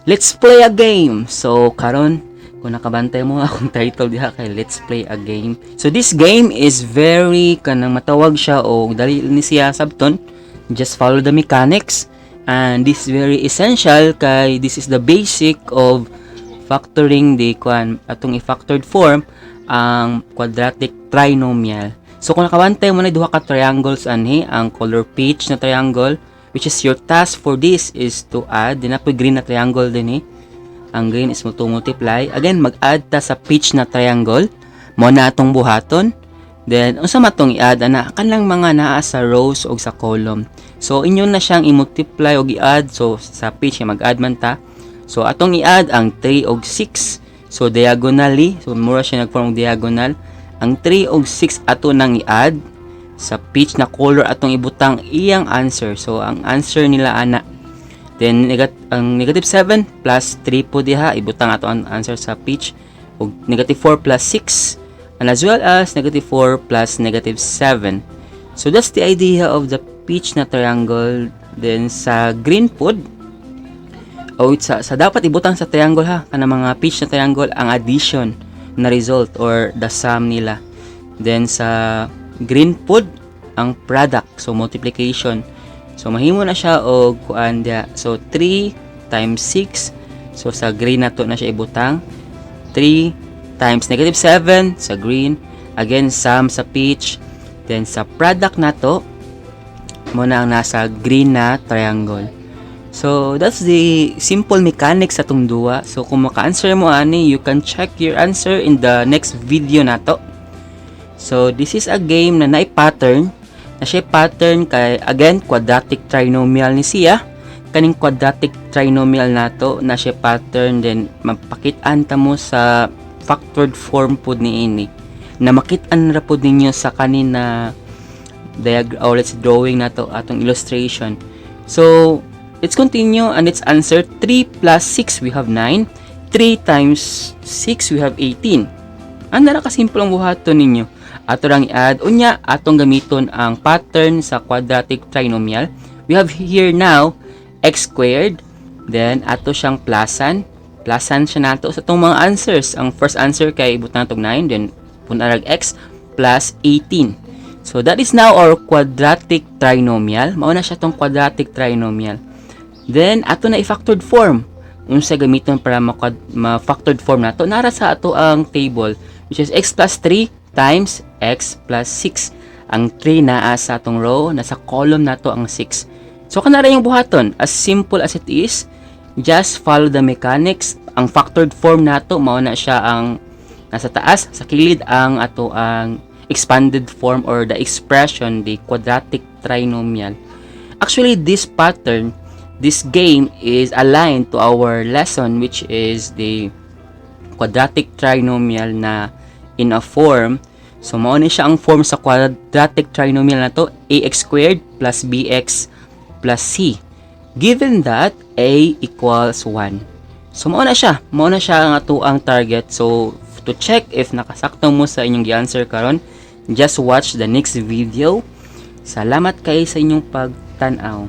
Let's play a game. So karon, kung nakabantay mo akong title diha kay "Let's Play a Game." So this game is very kanang matawag siya og dali ni siya sabton. Just follow the mechanics, and this is very essential kay this is the basic of factoring the kuan, atong i-factored form ang quadratic trinomial. So kung nakabantay mo na, duha ka triangles anhi, ang color peach na triangle, which is your task for this is to add din na green na triangle din eh. Ang green is mo to multiply. Again, mag-add ta sa peach na triangle. Mao na atong buhaton. Then unsa man tong i-add ana? Kanang mga naa sa rows og sa column. So inyo na siyang i-multiply og i-add. So sa peach mag-add man ta. So atong i-add ang 3 og 6. So diagonally, so mura siya nag-form og diagonal. Ang 3 og 6 ato nang i-add sa peach na color, atong ibutang iyang answer. So ang answer nila ana. Then ang negative 7 plus 3 po diha, ibutang ato ang answer sa peach, ug negative 4 plus 6 and as well as negative 4 plus negative 7. So that's the idea of the peach na triangle. Then sa green pod, o sa dapat ibutang sa triangle ha, kana mga peach na triangle, ang addition na result or the sum nila. Then sa green pod, ang product, so multiplication. So mahimo na siya og kuan diha. So 3 times 6, so sa green nato na siya ibutang. 3 times negative 7 sa green, again sum sa peach. Then sa product nato mao na ang nasa green na triangle. So that's the simple mechanics sa atong duwa. So kung maka-answer mo ani, you can check your answer in the next video nato. So this is a game na naay pattern na siya, pattern kay again quadratic trinomial ni siya. Kaning quadratic trinomial nato na siya pattern, then mapakit-an ta mo sa factored form pud niini na makit-an ra pud ninyo sa kanina diagram or let's say drawing nato, atong illustration. So let's continue and let's answer. 3 plus 6, we have 9. 3 times 6, we have 18. Ana ra ka simple ang buhaton ninyo. Ato lang i-add, unya atong gamiton ang pattern sa quadratic trinomial. We have here now x squared, then ato siyang plusan. Plusan siya nato sa atong mga answers. Ang first answer kay ibutang natong 9, then punarag x plus 18. So that is now our quadratic trinomial. Mao na siya tong quadratic trinomial. Then ato na i-factored form. Unsa gamiton para ma-factored form nato? Nara sa ato ang table, which is x plus 3 times x plus 6. Ang 3 naa sa atong row, nasa column nato ang 6. So kanara yung buhaton, as simple as it is, just follow the mechanics. Ang factored form nato mao na siya ang nasa taas, sa kilid ang ato ang expanded form or the expression, the quadratic trinomial. Actually, this pattern, this game is aligned to our lesson, which is the quadratic trinomial na in a form. So, mao ni siya ang form sa quadratic trinomial na to, ax squared plus bx plus c. Given that a equals 1. So, mao na siya. Mao na siya ang ato ang target. So, to check if nakasakto mo sa inyong gi-answer karon, just watch the next video. Salamat kay sa inyong pagtan-aw.